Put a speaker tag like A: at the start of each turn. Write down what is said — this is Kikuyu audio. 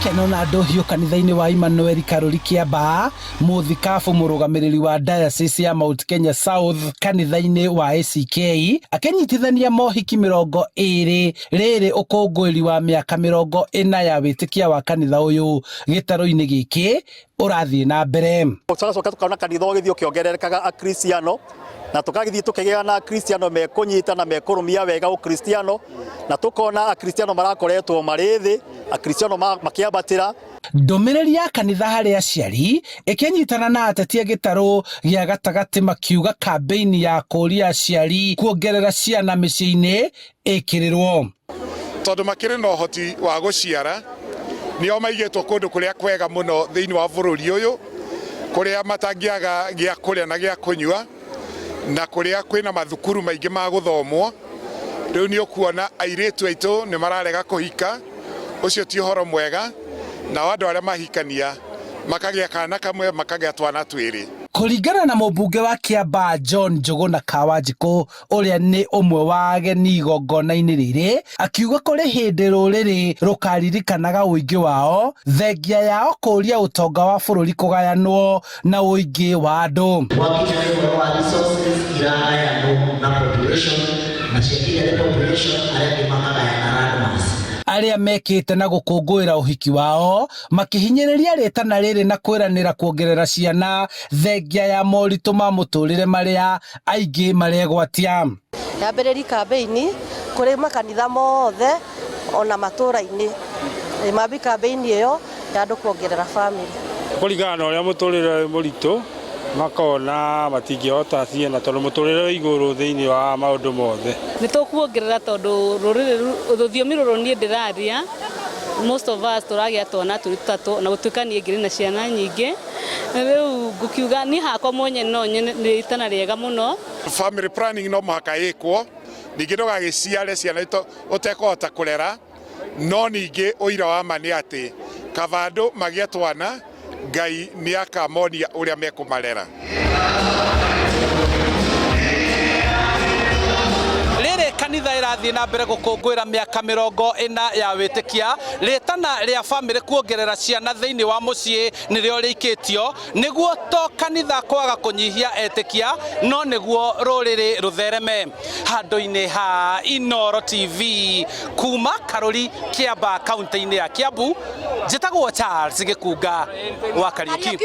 A: Gĩkeno na ndũhiũ kanitha-inĩ wa Emmanuel Karũri Kĩambaa, mũthikabu mũrũgamĩrĩri wa Diocese ya Mount Kenya South kanitha-inĩ wa ACK akĩnyitithania mohiki 20 rĩrĩ ũkũngũĩri wa mĩaka 40 ya wĩtĩkia wa kanitha ũyũ gĩtarũ-inĩ gĩkĩ ũrathiĩ na mbere.
B: Tũgacoka tũkona kanitha ũgĩthiĩ ũkĩongererekaga akristiano na tũkagĩthiĩ tũkĩgĩa na akristiano mekũnyita na mekũrũmia wega ũkristiano na tũkona akristiano marakoretwo marĩ thĩ, akristiano makĩambatĩra.
A: Ndũmĩrĩri ya kanitha harĩ aciari ĩkĩnyitana na ateti a gĩtarũ gĩa gatagatĩ makiuga kambĩini ya kũria aciari kuongerera ciana mĩciĩ-inĩ ĩkĩrĩrwo.
C: Tondũ makĩrĩ na ũhoti wa gũciara, nĩo maigĩtwo kũndũ kũrĩa kwega mũno thĩinĩ wa bũrũri ũyũ, kũrĩa matangĩaga gĩa kũrĩa na gĩa kũnyua, na kũrĩa kwĩna mathukuru maingĩ ma gũthomwo. Rĩu nĩ ũkuona airĩtu aitũ nĩ mararega kũhika, ũcio ti ũhoro mwega, nao andũ arĩa mahikania makagĩa kana kamwe makagĩa twana twĩrĩ.
A: Kũringana na mũmbunge wa Kiambaa John Njũgũna Kawanjikũ ũrĩa nĩ ũmwe wa ageni igongona-inĩ rĩrĩ, akiuga kũrĩ hĩndĩ rũrĩrĩ rũkaririkanaga ũingĩ wao thengia yao kũria ũtonga wa bũrũri kũgayanwo na ũingĩ wa andũ.
D: Gwakinya nĩ ũhoro wa resources iragayanwo na population, na ciakinya nĩ population arĩa angĩ makagayana landmass.
A: Arĩa mekĩte na gũkũngũĩra ũhiki wao makĩhinyĩrĩria rĩtana rĩrĩ na kwĩranĩra kuongerera ciana thengia ya moritũ ma mũtũrĩre marĩa aingĩ maregwatia.
E: Yambĩrĩri kambĩini kũrĩ makanitha mothe ona matũra-inĩ, mambi kambĩini ĩyo ya andũ kuongerera bamĩrĩ.
F: Kũringana na ũrĩa mũtũrĩre wĩ mũritũ, makona matingĩhota ciana tondũ mũtũrĩre wĩ igũrũ thĩinĩ wa maũndũ mothe.
G: Nĩ tũkuongerera tondũ rũrĩrĩ rũthiomi rũrũ niĩ ndĩraria, most of us tũragĩa twana tũrĩ tũtatũ, na gũtuĩka niĩ ngĩrĩ na ciana nyingĩ. Rĩu ngũkiuga niĩ hakwa mwenye no nyone nĩ itana rĩega mũno.
C: Family planning no mũhaka ĩkwo, ningĩ ndũgagĩciare ciana ũtekũhota kũrera, no ningĩ ũira wa ma nĩ atĩ kaba andũ magĩe twana, Ngai nĩ akamonia ũrĩa mekũmarera.
A: Rĩrĩ kanitha ĩrathiĩ na mbere gũkũngũĩra mĩaka 40 ya wĩtĩkia, rĩtana rĩa bamĩrĩ kuongerera ciana thĩinĩ wa mũciĩ nĩrĩo rĩikĩtio, nĩguo to kanitha kwaga kũnyihia etĩkia, no nĩguo rũrĩrĩ rũthereme. Handũ-inĩ ha Inooro TV kuma Karũri, Kĩambaa, kaunti-inĩ ya Kiambu, njĩtagwo Charles Gĩkunga wa Kariũki.